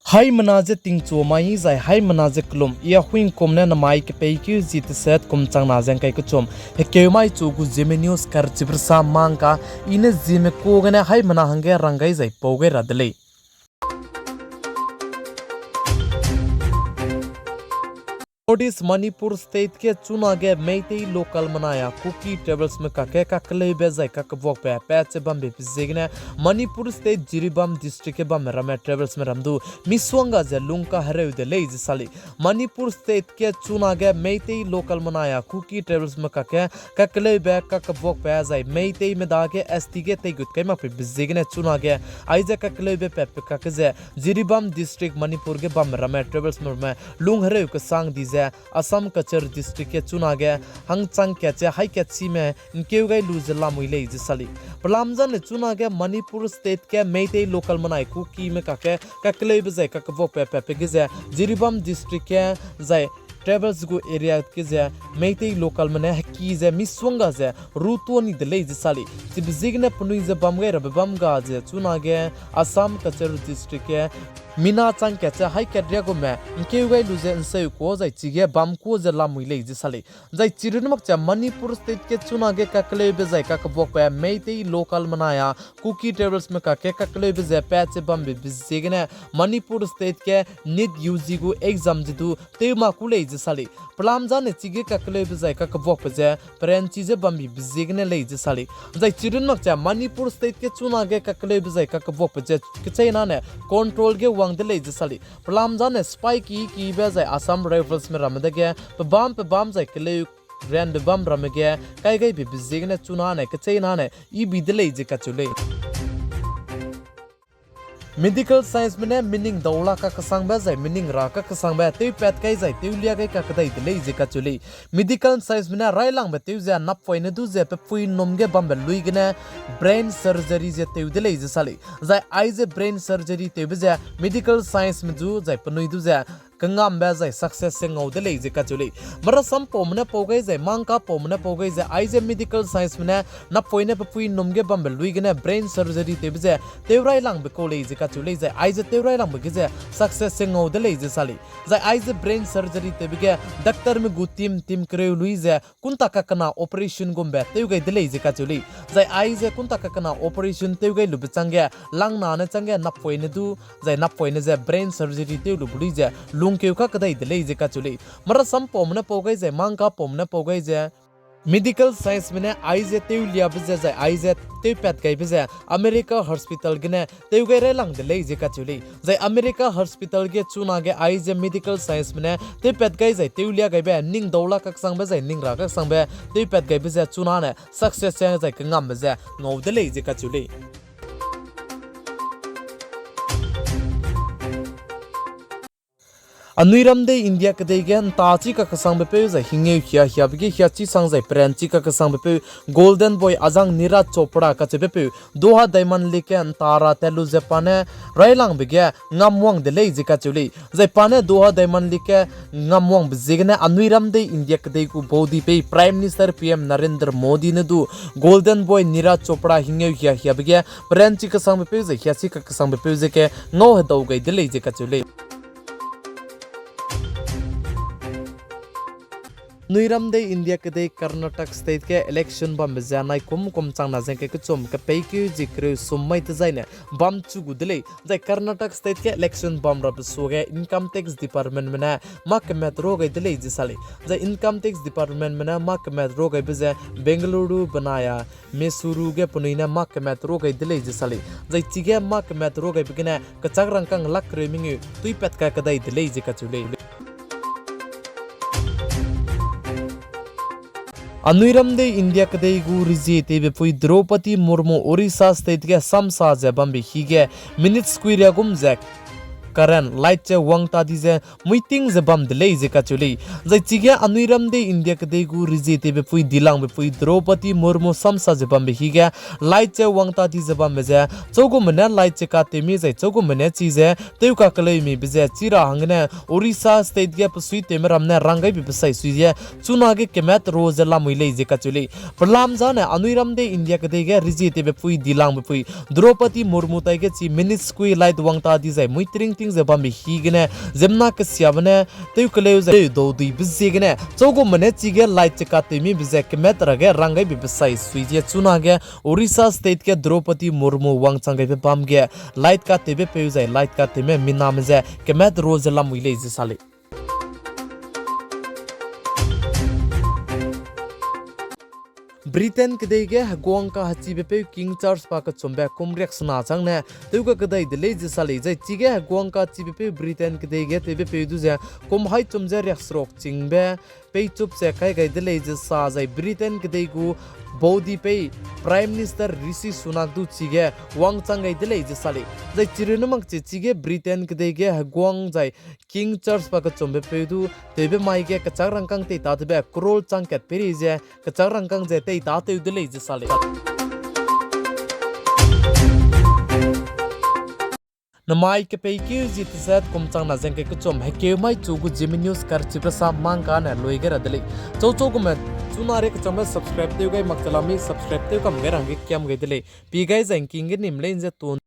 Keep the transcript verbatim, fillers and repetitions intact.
Haimena ze tingchu mai zai haimena ze kelum, i a huingkum ne namai kepeikeu zi teset kum changna ze ngkai kechum. Hekeu mai chu gu Zeme News karchibrsa mangka, i ne Zeme ku gene haimena hangge rang gai zai pau gai ra de lei. North East Manipur State ge chunage Meitei local menai a Kuki tribals me kakge kakeleube zai kakebuakbe pat ze bambe ziegene Manipur State Jiribam District ge bamme ramme tribals me ram du misuangga ze lungka hereu de lei ze sa lei. Manipur State ge chunage Meitei local menai a Kuki tribals me kakge kakeleube kakebuakbe zai Meitei me dage S T ge teigut kai makbe ziegene chunage aize kakeleube patbe kakge ze Jiribam District Manipur ge bamme ramme tribals me ramme lung hereu kesang di ze Assam Cachar District ge chunage hangchang kat ze hai kat sime ngkeu gai lu ze lamui lei ze sa lei. Pelam zane chunage Manipur State ge Meitei local menai Kuki me kakge kakeleube zai kakebuakbe patbe ge ze Jiribam District ge zai tribals gu area ge ze Meitei local me ne heki ze misuangga ze rutuani de lei ze sa lei. Chibe ziegene penui ze bam gai rabe bam ga ze chunage Assam Cachar District ge mina chang kat ze hai kat riagume ngkeu gai lu ze nseu ku zai chige bam ku ze lamui lei ze sa lei. Zai chirun mak ze Manipur State ge chunage kakeleube zai kakebuakbe Meitei local menai a Kuki tribals me kakge kakeleube ze pat ze bambe ziegene Manipur State ge NEET U G gu exam ze du tew ma ku lei ze sa lei. Pelam zane chige kakeleube zai kakebuakbe ze peranchi ze bambe ziegene lei ze sa lei. Zai chirun mak ze Manipur State ge chunage kakeleube zai kakebuakbe ze kecheînane control ge wang de lei ze sa lei. Pelam zane spy ki kibe zai Assam Rifles me ramme dage pebâm pebâm zai keleu ranbe bam ramme ge kai gaibe ziegene chunane kecheînane ibi de lei ze kacheu lei. Medical science me ne meaning daula kakesangbe zai meaning ra kakesangbe tewpat kai zai tewlia gai kakedai de lei ze kacheu lei. Medical science me ne railangbe tew ze nappoine du ze pepui nnum ge bambe lui gene brain surgery ze tew de lei ze sa lei. Zai aize brain surgery tewbe ze medical science me du zai penui du ze kengambe zai success ze ngau de lei ze kacheu lei. Marasam paume ne pau gai zai mangka paume ne pau gai ze aize medical science me ne nappoine pepui nnum ge bambe lui gene brain surgery tewbe ze tewrailangbe kau lei ze kacheu lei zai aize tewrailangbe ge ze success ze ngau de lei ze sa lei. Zai aize brain surgery tewbe ge doctor me gu team team kereu lui ze kunta kakena operation gumbe tew gai de lei ze kacheu lei. Zai aize kunta kakena operation tew gai lube changge langnane changge nappoine du, zai nappoine ze brain surgery tew lube lui ze lungkeu kakedai de lei ze kacheu lei. Marasam paume ne pau gai zai mangka paume ne pau gai ze medical science me ne aize tewliabe ze zai aize tewpat gaibe ze America hospital gene tew gai railang de lei ze kacheu lei. Zai America hospital ge chunage aize medical science me ne tewpat gai zai tewlia gaibe ning daula kaksangbe zai ning ra kaksangbe tewpat gaibe ze chunane success ze zai kengambe ze ngau de lei ze kacheu lei. Anui ram dei India kedei ge nta chi kakesangbe peu zai hingeu hia hiabe ge hia chi sang zai peran chi kakesangbe peu Golden Boy azang Neeraj Chopra kacheube peu Doha Diamond League ge nta ra tat lu ze pa ne railangbe ge ngamwang de lei ze kacheu lei. Zai pa ne Doha Diamond League ge ngamwangbe ziegene anui ram dei India kedei gu baudi pei Prime Minister P M Narendra Modi ne du Golden Boy Neeraj Chopra hingeu hia hiabe ge peran chi kesangbe peu zai hia chi kakesangbe peu ze ke ngau hedau gai de lei ze kacheu lei. Anui ram dei India kedei Karnataka State ge election bambe ze nai kum kum changna zeng ke kechum kepeikeu zi kereu sum mai dezaine bam chu gu de lei. Zai Karnataka State ge election bam rabe suage Income Tax Department me ne mâ kemat ro gai de lei ze sa lei. Zai Income Tax Department me ne mâ kemat ro gaibe ze Bengaluru benai a Mysuru ge penui ne mâ kemat ro gai de lei ze sa lei. Zai chige mâ kemat ro gaibe gene kechâk rangkâng lak kereu mengeu tuipat kai kedai de lei ze kacheu lei. Anui ram dei India kedei gu rezie tewbe pui Droupadi Murmu Orissa State ge samsa ze bambe hige minutes kuiria gum ze current light ze wang ta di ze muiting ze bam de lei ze kacheu lei. Zai chige anui ram dei India kedei gu rezie tewbe pui dilangbe pui Droupadi Murmu samsa ze bambe hige light ze wang ta di ze bambe ze chaugumme ne light ze katewmi zai chaugumme ne chi ze tewkakeleumibe ze chi ra hanggene Orissa State ge pesuitewme ram ne ranggaibe besai sui ze chunage kemat ro ze lamui lei ze kacheu lei. Pelam zane anui ram dei India kedei ge rezie tewbe pui dilangbe pui Droupadi Murmu taige chi minutes kui light wang ta di zai muiting ze bambe hi gene, ziemmena kesiabe ne, tew keleu ze tew dau duibe ziegene, chaugumme ne chige light che katewmibe ze kemat ra ge rang gaibe besai sui ze chunage, Orissa State ge Droupadi Murmu wangchang gaibe bam ge, light katewbe peu zai light katewme miname ze kemat ru ze lamui lei ze sa lei. Britain kedei ge heguang kahechibe peu King Charles pakechumbe kum riaksena chang ne, tew ga kedai de lei ze sa lei zai chige heguang kachibe peu Britain kedei ge tewbe peu du ze, kum haichum ze riakseruk chingbe, peichup ze kai gai de lei ze sa zai Britain kedei gu baudi pei Prime Minister Rishi Sunak du chige wangchang gai de lei ze sa lei. Zai chirune mak che chige Britain kedei ge heguang zai King Charles pakechumbe peu du tewbe mai ge kechâk rangkâng teita tewbe crore chang kat peirei ze kechâk rangkâng ze teita tew de lei ze sa lei. Namai kepeikeu zie tezat kum chang na zengkeu kechum hekeu mai chu gu Zeme News karchibe rasam mang kane lui gai ra de lei. Chau chaugumme chuna rie kechangbe subscribe tew gai mak che la mi subscribe tew kam gai rangge kiam gai de lei. Pi gai zai ngking ge nim lei nze tun